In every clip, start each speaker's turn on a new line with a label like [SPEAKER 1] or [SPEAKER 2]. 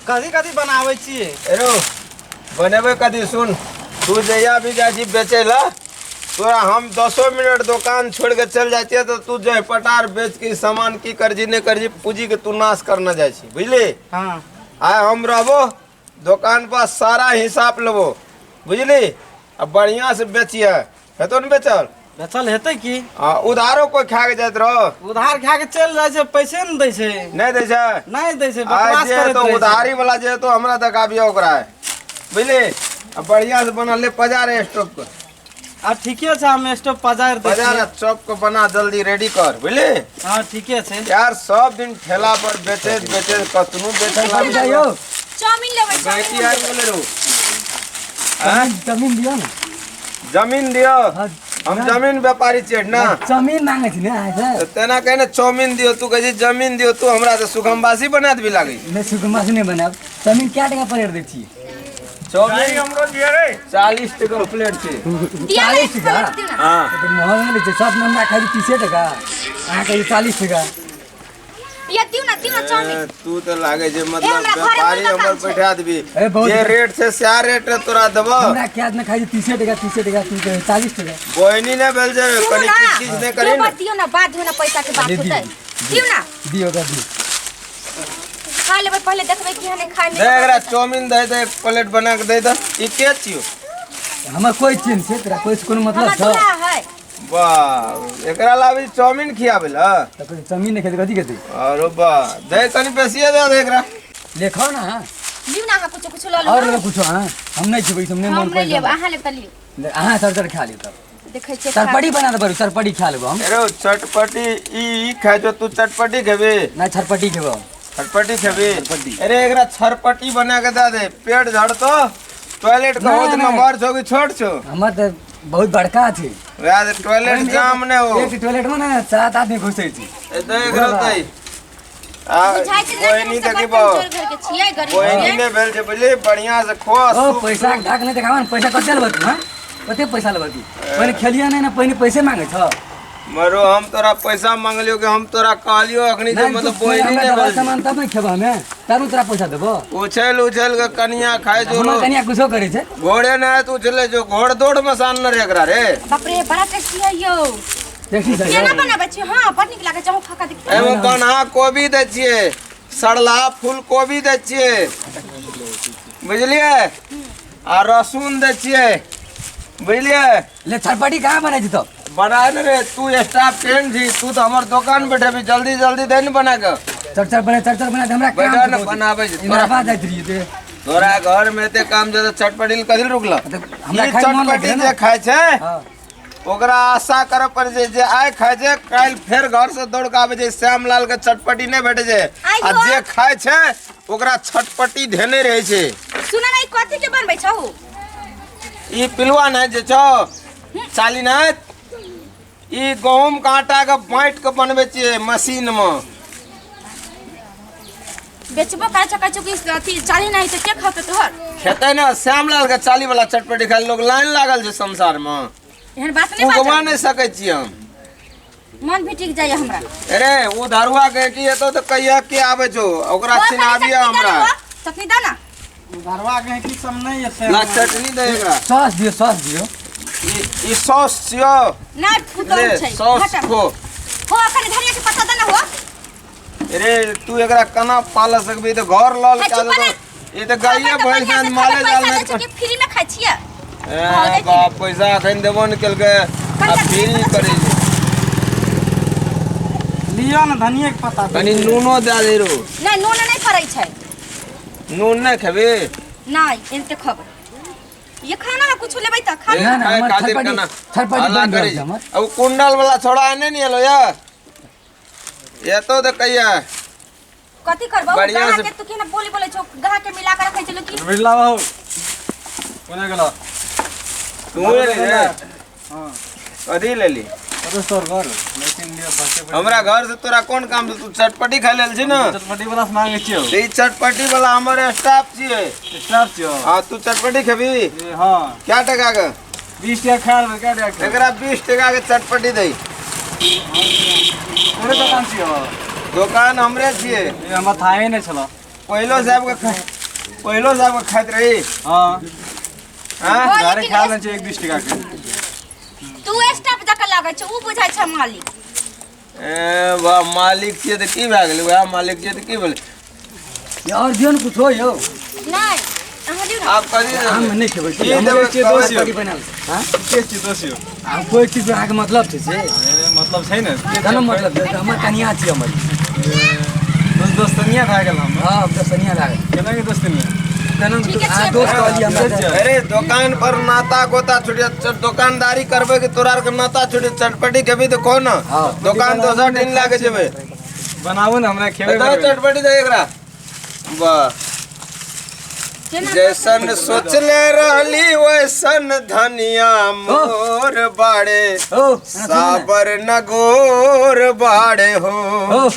[SPEAKER 1] कथी कथी बनाबै छियै?
[SPEAKER 2] एरो बनेबै कथी? सुन, तू जहिया भी जाइ छी बेचै लए, तोरा हम 10 मिनट दोकान छोड़ि के चलि जाइ छियै तऽ तू जहि पटार बेच के सामान की करजी नहि करजी, पूँजी के तू नाश करने जाइ छी, बुझली?
[SPEAKER 1] हाँ।
[SPEAKER 2] आइ हम रहबो दोकान पर, सारा हिसाब लेबो, बुझली? आ बढ़िया से बेचिहे, हेतौ ने बेचल?
[SPEAKER 1] बेचल हेतै की।
[SPEAKER 2] आ उधारो कोई खा के जाइत रहो?
[SPEAKER 1] उधार खा के चलि जाइ छै, पैसे ने दै छै।
[SPEAKER 2] नहि दै छै?
[SPEAKER 1] नहि दै छै।
[SPEAKER 2] आइ
[SPEAKER 1] बकवास
[SPEAKER 2] जे
[SPEAKER 1] करैत
[SPEAKER 2] हेतौ
[SPEAKER 1] रहै छै।
[SPEAKER 2] उधारी वाला जे हेतौ हमरा देखाबियौ ओकरा, बुझली? आ बढ़िया से बनल ले, पजार स्टोव के।
[SPEAKER 1] आ ठीके छै, हम स्टोव पजार दै
[SPEAKER 2] पजार आ
[SPEAKER 1] छियै।
[SPEAKER 2] चॉप के बना, जल्दी रेडी कर, बुझली?
[SPEAKER 1] हँ, ठीके छै।
[SPEAKER 2] यार, सब दिन ठेला पर बेचैत बेचैत कतनो बेचै
[SPEAKER 3] बाबू जाइयो।
[SPEAKER 4] चाउमीन लेबै?
[SPEAKER 2] गैती
[SPEAKER 4] चाउमीन।
[SPEAKER 2] आबि गेलै रौ। आँय?
[SPEAKER 3] जमीन दियौ ने।
[SPEAKER 2] जमीन दियौ?
[SPEAKER 3] हाँ,
[SPEAKER 2] हम जमीन व्यापारी छियै ने।
[SPEAKER 3] जमीन मांगे छी ने अहाँ से।
[SPEAKER 2] तऽ तेना कहे ने चाउमीन दियौ, तू कहै छी जमीन दियौ। तू हमरा तऽ सुगमवासी बना देबी लागै।
[SPEAKER 3] नहि, सुगमवासी नहि बनायब। जमीन कए टका प्लेट दै छियै?
[SPEAKER 2] चाउमीन हमरो दिअ रे, 40 टका प्लेट छै।
[SPEAKER 4] दिया ने।
[SPEAKER 3] 40
[SPEAKER 4] एक
[SPEAKER 3] टका?
[SPEAKER 4] प्लेट दियौ ना।
[SPEAKER 2] हँ।
[SPEAKER 3] तऽ महग नहि छै? सब हमरा खाइ छी 30 टका, अहाँ कहै 40 टका।
[SPEAKER 4] या दियौ ना, दियौ ना चाउमीन।
[SPEAKER 2] ए, तू तऽ लागै छै
[SPEAKER 4] ए,
[SPEAKER 2] मतलब
[SPEAKER 4] हमरा घरे
[SPEAKER 2] व्यापारी
[SPEAKER 4] मुर्गा
[SPEAKER 2] हमर
[SPEAKER 4] काम छै।
[SPEAKER 2] बैठा देबी।
[SPEAKER 3] ए, बहुत
[SPEAKER 2] जे रेट छै सएह रेट तोरा देबो।
[SPEAKER 3] हमरा क्या ने खाइ छी 30 टका, 30 टका, तू कहै 40 टका।
[SPEAKER 2] बोहनी नहि भेल छै।
[SPEAKER 4] सुनू
[SPEAKER 2] कनि
[SPEAKER 4] ना,
[SPEAKER 2] किछ किछ नहि करी
[SPEAKER 4] दू
[SPEAKER 2] ने।
[SPEAKER 4] बार दियौ ना, बाद में ना पैसा के बात
[SPEAKER 3] दे दियौ।
[SPEAKER 4] होतै। दियौ ना।
[SPEAKER 3] दियौ ओकरा दियौ।
[SPEAKER 4] खा लेबै पहिले, देखबै कि हने खाय में।
[SPEAKER 2] दे एकरा चाउमीन, दे दे, एक प्लेट बना के दे दे। ई के छियौ?
[SPEAKER 3] हमर कोइ चिन्ह छै? तोरा कोइ कोनो मतलब
[SPEAKER 4] हमर
[SPEAKER 3] छौ?
[SPEAKER 4] दूल्हा है।
[SPEAKER 2] वाह, एकरा लाबी चाउमीन खियाबै लए?
[SPEAKER 3] तऽ कहै चाउमीन नहि खेतै, कथी खेतै?
[SPEAKER 2] अरे वाह, दे कनि बेसिए दे दे एकरा।
[SPEAKER 3] ले खाओ ना, हाँ।
[SPEAKER 4] लियौ ना, अहाँ कुछो कुछो लऽ
[SPEAKER 3] और
[SPEAKER 4] लू।
[SPEAKER 3] लेबै कुछो? हाँ, हम नहि खेबै ई सब, नहि
[SPEAKER 4] हम
[SPEAKER 3] मन
[SPEAKER 4] नहि
[SPEAKER 3] पड़ि
[SPEAKER 4] लेब, अहाँ लेब तऽ लियौ।
[SPEAKER 3] अहाँ चर खा लियौ तब।
[SPEAKER 4] देखै छियै।
[SPEAKER 3] चरपटी बना दे बरू, चरपटी खा लेबो हम।
[SPEAKER 2] अरे चटपटी ई खाइ छौ तू? चटपटी खेबी?
[SPEAKER 3] नहि, छरपटी खेबो।
[SPEAKER 2] छटपटी खेबी? अरे एकरा छरपटी बना के दे दे, पेट झड़तो, टॉयलेट के
[SPEAKER 3] नहि,
[SPEAKER 2] होत।
[SPEAKER 3] नहि।
[SPEAKER 2] नंबर छौ कि छोट छौ?
[SPEAKER 3] हमर तऽ बहुत बड़का छै।
[SPEAKER 2] वएह जे टॉयलेट जाम नहि हो।
[SPEAKER 3] एक टॉयलेट में ने 7 आदमी घुसै छै।
[SPEAKER 2] ए, दे एकरा दे। आ
[SPEAKER 4] बुझाइ छै ना कि
[SPEAKER 2] बोहिनी
[SPEAKER 4] हमसब
[SPEAKER 2] देखी
[SPEAKER 4] बड़ कमजोर घर के छियै, गरीब
[SPEAKER 2] बोहिनी
[SPEAKER 4] छियै।
[SPEAKER 2] नहि भेल छै, बुझली? बढ़िया से खो।
[SPEAKER 3] ओ
[SPEAKER 2] सूप
[SPEAKER 3] पैसा के धाक नहि देखाबऽ ने। पैसा कते लेबऽ तू? हाँ, कते पैसा लेबऽ तू? पहिने खेलियै नहि ने, पहिने पैसे मांगे छौ।
[SPEAKER 2] मरो, हम तोरा पैसा मांगलियो कि हम तोरा कहलियो अखनी जे
[SPEAKER 3] नहि,
[SPEAKER 2] मतलब
[SPEAKER 3] तू
[SPEAKER 2] बोहिनी
[SPEAKER 3] हमरा
[SPEAKER 2] नहि
[SPEAKER 3] देबऽ
[SPEAKER 2] भेल छै।
[SPEAKER 3] सामान तब ने खेबऽ हमे, तब ने तोरा पैसा देबो।
[SPEAKER 2] उछल उछल के कनिया खाय जो।
[SPEAKER 3] हमर कनिया कुछो करै छै।
[SPEAKER 2] घोड़े नहि तऽ उछले जो, घोड़ दौड़ में सान रे एकरा रे।
[SPEAKER 4] बाप रे, बड़ा टेस्टी है यौ।
[SPEAKER 3] देखी छै।
[SPEAKER 4] केना बनाबै छी? हँ, बड़ नीक लागै छै, अहूँ खा कऽ देखियौ।
[SPEAKER 2] एहिमे बन्हा कोबी दै छियै, सड़लहा फूल कोबी दै छियै, बुझलियै? आ रसून दै छियै, बुझलियै?
[SPEAKER 3] ले, छरपटी कहाँ बनै छै तब?
[SPEAKER 2] बना ने रे, तू स्टाफ केहन छी? तू तऽ हमर दोकान बैठेबी, जल्दी जल्दी दे ने बना के।
[SPEAKER 3] चर चर बना, चर चर बना दे, हमरा काम
[SPEAKER 2] बैठा
[SPEAKER 3] छै
[SPEAKER 2] ने,
[SPEAKER 3] बहुत।
[SPEAKER 2] बनाबै छै।
[SPEAKER 3] इमहर आवाज जाइत रहियै ते।
[SPEAKER 2] तोरा घर में एते काम छै तऽ चटपटी लए कथी लए रुकल?
[SPEAKER 3] तऽ हमरा
[SPEAKER 2] ई
[SPEAKER 3] खाइके मन
[SPEAKER 2] चटपटी
[SPEAKER 3] लगै ने।
[SPEAKER 2] जे खाइ छै
[SPEAKER 3] हाँ।
[SPEAKER 2] ओकरा आशा करऽ पड़ै छै जे आइ खाइ छै, काल्हि फेर घर से दौड़ के आबै छै, श्यामलाल के चटपटी नहि भेटै छै। आ
[SPEAKER 4] आइयो।
[SPEAKER 2] जे खाइ छै ओकरा छटपटी धेने रहै छै।
[SPEAKER 4] सुन ना, ई कथी के बनबै छहु?
[SPEAKER 2] ई पिलुआ नहि जे छौ चाली नहि, ई गहूम के आटा के बाँटि के बनबै छियै मशीन मे।
[SPEAKER 4] बेचबो करै छै? कहै छौ कि अथी चाली नहि तऽ के खतै तोहर?
[SPEAKER 2] खेतै ने, श्यामलाल के चाली वाला चटपटी खाय लोग लाइन लागल छै संसार मे।
[SPEAKER 4] एहन बात नहि
[SPEAKER 2] उगवा
[SPEAKER 4] बाजऽ।
[SPEAKER 2] नहि सकै छियै हम।
[SPEAKER 4] मन भी टिक जाइए हमरा।
[SPEAKER 2] अरे ओ धरुआ के की हेतौ तऽ कहिया के आबै छौ ओकरा
[SPEAKER 4] ओ, कनि
[SPEAKER 2] चिन्हाबियै
[SPEAKER 4] चटनी
[SPEAKER 2] हमरा।
[SPEAKER 4] दे ना, चटनी दे ना।
[SPEAKER 1] घरवा के की सब नहीं है।
[SPEAKER 2] ना, चटनी दे एकरा।
[SPEAKER 3] सॉस दियौ, सॉस दियौ।
[SPEAKER 2] ई सॉस छियौ।
[SPEAKER 4] नहि, फुटल
[SPEAKER 2] ले
[SPEAKER 4] छै।
[SPEAKER 2] सॉस
[SPEAKER 4] हटा।
[SPEAKER 2] खो।
[SPEAKER 4] हो, कनि धनिया के पत्ता दे ना हो।
[SPEAKER 2] अरे तू एकरा केना पाल सकबी? तऽ घर लऽ
[SPEAKER 4] हे,
[SPEAKER 2] के
[SPEAKER 4] चुप
[SPEAKER 2] आ
[SPEAKER 4] ना।
[SPEAKER 2] ई तऽ गाइए भैंस
[SPEAKER 4] बढ़िआँ से
[SPEAKER 2] माले
[SPEAKER 4] खाबै,
[SPEAKER 2] जाल
[SPEAKER 4] पैसा
[SPEAKER 2] नहि
[SPEAKER 4] दै छै कि फ्री में खाइ छियै?
[SPEAKER 2] ए बाप, पैसा एखन देबो ने केलकै आ फ्री करै छै।
[SPEAKER 1] लिअ ने धनिया के पत्ता।
[SPEAKER 2] कनि नूनो दए दे रो।
[SPEAKER 4] नहि, नून नहि पड़ै छै।
[SPEAKER 2] नून नहि खेबी?
[SPEAKER 4] नहि, एनते खबै। ये खाना है, कुछ लेबै तऽ खा
[SPEAKER 2] ए,
[SPEAKER 4] ले।
[SPEAKER 3] ना, ना,
[SPEAKER 2] खाय
[SPEAKER 3] हमर
[SPEAKER 2] खातिर
[SPEAKER 3] छरपटी-
[SPEAKER 2] केना
[SPEAKER 3] छरपटी
[SPEAKER 2] हल्ला
[SPEAKER 3] बनि
[SPEAKER 2] करै
[SPEAKER 3] रहल छै
[SPEAKER 2] छै।
[SPEAKER 3] हमर।
[SPEAKER 2] आ ओ कुंडल वाला छोड़ा एने नहि एलो या एतो तऽ कहिया?
[SPEAKER 4] कथी करबौ?
[SPEAKER 2] बढ़िया
[SPEAKER 4] गाहक
[SPEAKER 2] से-
[SPEAKER 4] के तू केना बोली बोलै छौ? गाहक के मिला के रखै छलो की?
[SPEAKER 1] बिरला बाबू कोने गेलो?
[SPEAKER 2] तू लेली रे?
[SPEAKER 1] हाँ।
[SPEAKER 2] कथी लेली?
[SPEAKER 1] कतऽ तोहर घर? नहि चिन्हलियौ बच्चे।
[SPEAKER 2] हमरा घर से तोरा कोन काम छै? तू चटपटी खाय लेल छी ने?
[SPEAKER 1] चटपटी वाला से मांगे छियौ।
[SPEAKER 2] ई चटपटी वाला हमर स्टाफ छियै।
[SPEAKER 1] स्टाफ छियौ?
[SPEAKER 2] हाँ, तू चटपटी खेबी?
[SPEAKER 1] ए, हाँ।
[SPEAKER 2] क्या टका के?
[SPEAKER 1] 20 टका खा लेबै, क्या टका खेबै?
[SPEAKER 2] एकरा 20 टका के चटपटी दे।
[SPEAKER 1] कोने दोकान छियौ?
[SPEAKER 2] दोकान हमरे छियै।
[SPEAKER 1] ए, हमरा थाहे नहि छलौ।
[SPEAKER 2] पहिलो साहब के पहिलो साहब के खाइत रही।
[SPEAKER 1] हाँ
[SPEAKER 2] हाँ
[SPEAKER 4] बोल
[SPEAKER 1] घरे
[SPEAKER 4] लेकिन
[SPEAKER 1] खा लेने छियै 1-20 टका के।
[SPEAKER 4] तू स्टाफ जकाँ लागै छौ, उ बुझाइ छै मालिक।
[SPEAKER 2] ए वाह मालिक छियै तऽ की भए गेलै, वएह मालिक छियै तऽ की भेलै।
[SPEAKER 3] और दियौ ने कुछो यौ।
[SPEAKER 4] नहि अहाँ दियौ ने।
[SPEAKER 2] आब कथी
[SPEAKER 3] हम
[SPEAKER 2] देबै?
[SPEAKER 3] नहि खेबै।
[SPEAKER 2] की देबै?
[SPEAKER 1] छियै दोस्त यौ?
[SPEAKER 3] चटपटी बनायल। हाँ?
[SPEAKER 1] के छियै दोस्त यौ?
[SPEAKER 3] हम कोइ चीज अहाँके मतलब छै से?
[SPEAKER 1] अरे मतलब छै ने।
[SPEAKER 3] केना मतलब छै? हमर कनिया छी हमर।
[SPEAKER 1] दोस्त दोस्तनिया भए गेल हम।
[SPEAKER 3] हाँ दोस्तनिया लागल।
[SPEAKER 1] केना के दोस्तनिया?
[SPEAKER 3] केना
[SPEAKER 4] ठीके
[SPEAKER 3] अहाँ
[SPEAKER 4] छियै।
[SPEAKER 3] दोस्त कहलियै हमरा
[SPEAKER 1] ठीक छै।
[SPEAKER 2] अरे दुकान पर नाता गोता छुट जायत, दुकानदारी करबै कि तोरा आरके नाता छुट जायत, चटपटी खेबही तऽ कहो ने।
[SPEAKER 3] हाँ।
[SPEAKER 2] दुकान दोसर दिन लए के जेबै।
[SPEAKER 1] बनाबू ने हमरा खेबै
[SPEAKER 2] दो
[SPEAKER 1] करबै।
[SPEAKER 2] चटपटी दे एकरा। वाह
[SPEAKER 4] केना
[SPEAKER 2] जैसन सोचले रहली वैसन धनिया मोर बाड़े,
[SPEAKER 3] ओ
[SPEAKER 2] साबर नगोर बाड़े हो।
[SPEAKER 3] ओ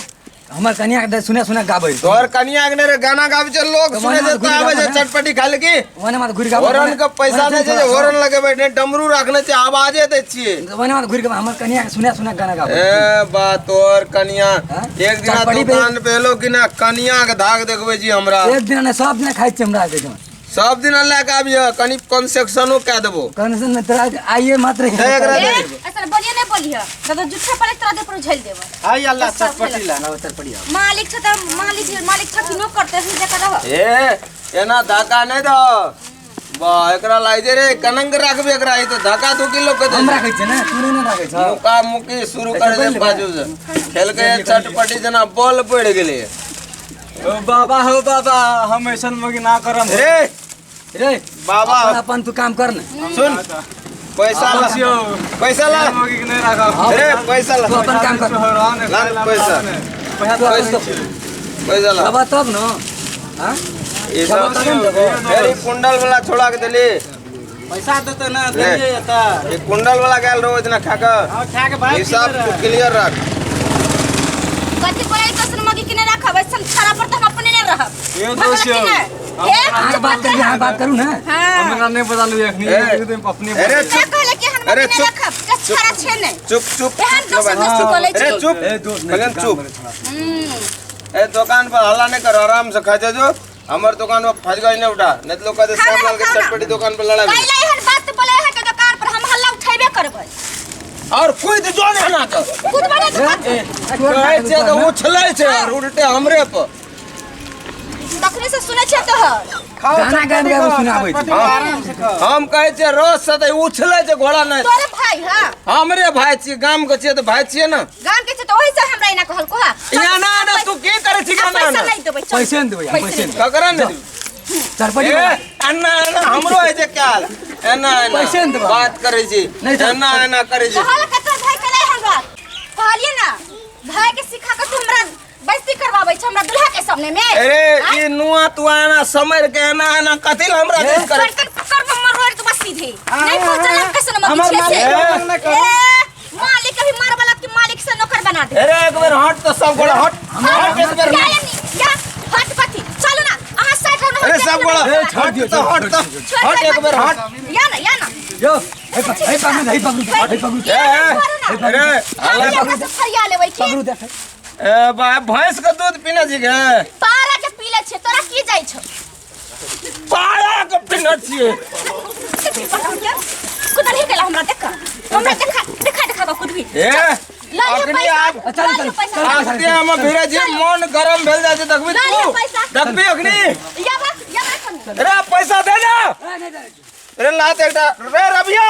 [SPEAKER 3] हमर कनिया के सुने सुने गाबै।
[SPEAKER 2] तोहर कनिया के ने गाना गाबै छै लोक
[SPEAKER 3] तऽ
[SPEAKER 2] सुने
[SPEAKER 3] वना
[SPEAKER 2] छै तऽ आबै छै
[SPEAKER 3] घुरि गाबै।
[SPEAKER 2] चटपटी खाय लए की।
[SPEAKER 3] ओने मात घुरि गाबै।
[SPEAKER 2] होरन के पैसा नहि छै जे होरन लगेबै, नहि डमरू राखने छै, आवाजे दै छियै।
[SPEAKER 3] ओने मात घुरि गाबै, हमर कनिया के सुने सुने गाना गाबै।
[SPEAKER 2] ए बा तोहर कनिया
[SPEAKER 3] हाँ?
[SPEAKER 2] एक दिना
[SPEAKER 3] चटपटी पे-
[SPEAKER 2] दुकान पे एलो कि ना कनिया के धाक देखबै छी हमरा।
[SPEAKER 3] एक दिन नहि सब दिन खाइ छियै हमरा के।
[SPEAKER 2] सब दिन लए के आबियह, कनि कंसेक्शनो कए देबो।
[SPEAKER 3] कौन से तोरा आइए मात्र।
[SPEAKER 2] दे एकरा
[SPEAKER 4] ए
[SPEAKER 2] दे।
[SPEAKER 4] ऐसा बोलिए नहीं बोलिए, दादा जुठे पड़े तोरा दे पर उझल देबो।
[SPEAKER 1] आइ अल्लाह चटपटी ला।
[SPEAKER 3] चटपटी आउ।
[SPEAKER 4] मालिक छ त मालिक मालिक छ कि नो करते से जका रह।
[SPEAKER 2] ए एना धक्का नहि दह। वाह एकरा लाइ दे रे, कनंग राखबे एकरा, ई तऽ धक्का 2 किलो के दे।
[SPEAKER 3] हम राखै छियै ने, तू नहि ने राखै छौ।
[SPEAKER 2] मुका मुकी शुरू कर दे बाजू से। खेलके चटपटी जेना बॉल पड़ि गेलै।
[SPEAKER 1] ओ बाबा हो बाबा हम ऐसन मगी ना करम।
[SPEAKER 2] रे
[SPEAKER 3] रे
[SPEAKER 2] बाबा
[SPEAKER 3] अपन अपन तू काम कर ने।
[SPEAKER 2] सुन पैसा ला,
[SPEAKER 1] दोस्त यौ
[SPEAKER 2] पैसा ला।
[SPEAKER 1] मगी के नहीं राखब।
[SPEAKER 2] रे पैसा ला,
[SPEAKER 3] तू अपन काम कर।
[SPEAKER 2] ला पैसा।
[SPEAKER 1] पैसा
[SPEAKER 3] तू अपन
[SPEAKER 2] पैसा ला।
[SPEAKER 3] बाबा तब न। हाँ?
[SPEAKER 2] ई सब
[SPEAKER 3] तब ने देबो।
[SPEAKER 2] फेर ई कुंडल वाला छोड़ा के देली।
[SPEAKER 1] पैसा देते ना देलिए एतऽ।
[SPEAKER 2] ई कुंडल वाला गेल रहो इतना खा के।
[SPEAKER 1] हां खा के भाग।
[SPEAKER 2] हिसाब तू क्लियर रख।
[SPEAKER 4] कथि बोले तो मगी के नहीं राखब, ऐसन छड़ा पर त हम अपने नहीं रहब।
[SPEAKER 1] यो दोस्त यौ।
[SPEAKER 3] अहाँ बात करिए, अहाँ बात करू ने।
[SPEAKER 4] हां
[SPEAKER 1] हमरा नहीं बदलू एखनी,
[SPEAKER 2] ए।
[SPEAKER 1] अपने
[SPEAKER 2] अरे
[SPEAKER 4] से कहले कि हम
[SPEAKER 2] अरे
[SPEAKER 4] मगी नहीं
[SPEAKER 2] चुप।
[SPEAKER 4] राखब, के छड़ा छै नहीं।
[SPEAKER 2] चुप चुप।
[SPEAKER 4] एहन दोस्त दोस्त बोलै
[SPEAKER 2] अरे
[SPEAKER 4] छै।
[SPEAKER 2] चुप।
[SPEAKER 1] ए दोस्त
[SPEAKER 2] बगन चुप। ए दुकान पर हल्ला नहीं कर, आराम से खा जो। हमर दुकान पर फजगज नहीं उठा, नहीं तो लोग कहते
[SPEAKER 4] खाना
[SPEAKER 2] श्यामलाल के
[SPEAKER 4] खाना।
[SPEAKER 2] चटपटी दुकान पर लड़ाई।
[SPEAKER 4] पहले एहन बात बोले है के दुकान पर हम हल्ला उठेबे करबै।
[SPEAKER 2] और कोई तो जो नहीं ना तो
[SPEAKER 4] खुद बने दुकान
[SPEAKER 2] कहै छै तऽ उछलै छै और उल्टे हमरे पर।
[SPEAKER 4] तखने से सुनै छियै तोहर।
[SPEAKER 3] गाना गाबि गाबि सुनाबै छै।
[SPEAKER 2] हम कहै छियै रोज से तऽ उछलै छै घोड़ा नहि।
[SPEAKER 4] तोरे भाई हां
[SPEAKER 2] हमरे भाई छियै, गाम के छियै तऽ भाई छियै ने।
[SPEAKER 4] गाम के छै तऽ ओहि से हमरा एना कहल को। हां
[SPEAKER 2] यहाँ ना ना तू की करै छी
[SPEAKER 4] पैसा
[SPEAKER 2] ना ना
[SPEAKER 4] नहीं देबै, चल।
[SPEAKER 3] पैसे नहि देबै, हम पैसे नहि।
[SPEAKER 2] ककरा नहि देबै?
[SPEAKER 3] चटपटी
[SPEAKER 2] ए एना एना हमरो होइ छै काल, एना एना
[SPEAKER 3] पैसे नहि देबै।
[SPEAKER 2] बात करै छी,
[SPEAKER 3] नहि चल।
[SPEAKER 2] एना एना करै छी।
[SPEAKER 4] कहल के तोर भाई कले हमरा कहलिए ना, भाई के सिखा के तू हमरा बेइज्जती करवाबै छै हमरा दुल्हा के सामने में।
[SPEAKER 2] अरे ई नुआ तुआ एना समर के एना एना कथी लए हमरा दिस करै?
[SPEAKER 4] कर कर कर मरवाड़ तो बस सीधे नहीं पहुंचल हम कैसे न
[SPEAKER 1] हमर
[SPEAKER 4] मगी छै
[SPEAKER 1] मालिक
[SPEAKER 4] से।
[SPEAKER 1] के
[SPEAKER 4] ए मालिक अभी मार वाला के मालिक से नौकर बना दे।
[SPEAKER 2] अरे एक बेर हट तो सब गोड़ा हट, हट एक बेर।
[SPEAKER 4] या या हट कथी चलो ना अहाँ साइड हो ना।
[SPEAKER 2] अरे सब गोड़ा
[SPEAKER 3] छोड़
[SPEAKER 2] हट
[SPEAKER 3] दियौ,
[SPEAKER 2] तो हट तो
[SPEAKER 4] छोड़
[SPEAKER 2] हट एक बेर हट।
[SPEAKER 4] या ना या ना
[SPEAKER 3] यो हे पकड़ू, हे पकड़ू, हे पकड़ू।
[SPEAKER 2] ए ए, अरे
[SPEAKER 4] हम एकरा से फरिया लेबै की।
[SPEAKER 3] पकड़ू देख।
[SPEAKER 2] ए बा भैंस के दूध पीने छी गे?
[SPEAKER 4] पारा के पी ले छै तोरा की जाइ छौ?
[SPEAKER 2] पारा के पीने छियै।
[SPEAKER 4] कुदल ही गेला हमरा देख, हमरा देखा देखा देखा के कुदबी।
[SPEAKER 2] ए
[SPEAKER 4] ल लिअ
[SPEAKER 2] अखनी
[SPEAKER 4] पैसा,
[SPEAKER 2] आब
[SPEAKER 4] ल
[SPEAKER 3] चल,
[SPEAKER 4] लिअ
[SPEAKER 3] चल,
[SPEAKER 4] पैसा।
[SPEAKER 3] चल।
[SPEAKER 2] अखनी हम भिड़े छी, मन गरम भेल जाइ छै देखबी
[SPEAKER 4] ल लिअ
[SPEAKER 2] तू,
[SPEAKER 4] पैसा।
[SPEAKER 2] देखबी अखनी।
[SPEAKER 4] या बा या बा एखन।
[SPEAKER 2] रे पैसा दे ना। रे लात एकटा रे रबिया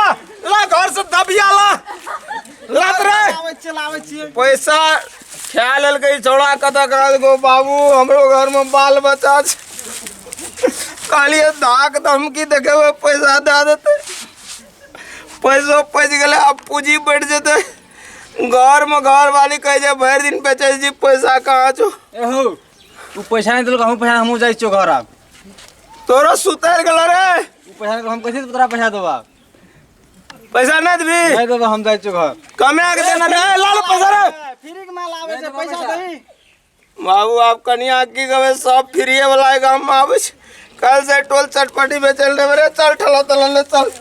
[SPEAKER 2] ला घर से दबिया ला लात रे।
[SPEAKER 1] चलाबै छियै।
[SPEAKER 2] पैसा खा लेलकै छौड़ा कतऽ कहल गो बाबू हमरो घर में बाल बच्चा छै। कहलियै धाक धमकी देखेबै पैसा दए देतै, पैसो पैच गेलै आब पूंजी बढ़ि जेतै। घर में घर वाली कहै छै भरि दिन बेचै छी पैसा कहाँ छौ?
[SPEAKER 1] ए हो उ पैसा नहीं देलको, हम पैसा हमहूँ जाइ छियौ घर आब।
[SPEAKER 2] तोरो सुतरि गेलो रे।
[SPEAKER 1] उ पैसा नहीं देलको, हम कैसे तोरा पैसा देबो आब?
[SPEAKER 2] पैसा नहीं देबी?
[SPEAKER 1] नहीं देबो, हम जाइ छियौ घर।
[SPEAKER 2] कमा के देना रे, लाल पैसा रे।
[SPEAKER 1] फ्री के माल आबै छै, पैसा दही।
[SPEAKER 2] बाबू आप कनिया की कहबै सब फ्रीए वाला गाम में आबै छै। कल से टोल चटपटी बेचल देबै रे, चल ठला तला ले चल,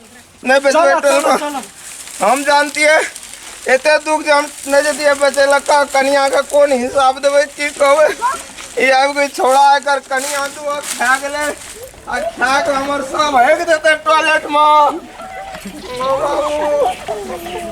[SPEAKER 2] नहीं बेचबै टोल में। हम जानती है एते दुख जे हम नहीं जतियै बेचै लए, का कनिया के कोन हिसाब देबै की कहबै। ई आबि के छौड़ा एकर कनिया तू खा गेलै आ खा के हमर सब हेक देतै टॉयलेट में। ओ बाबू।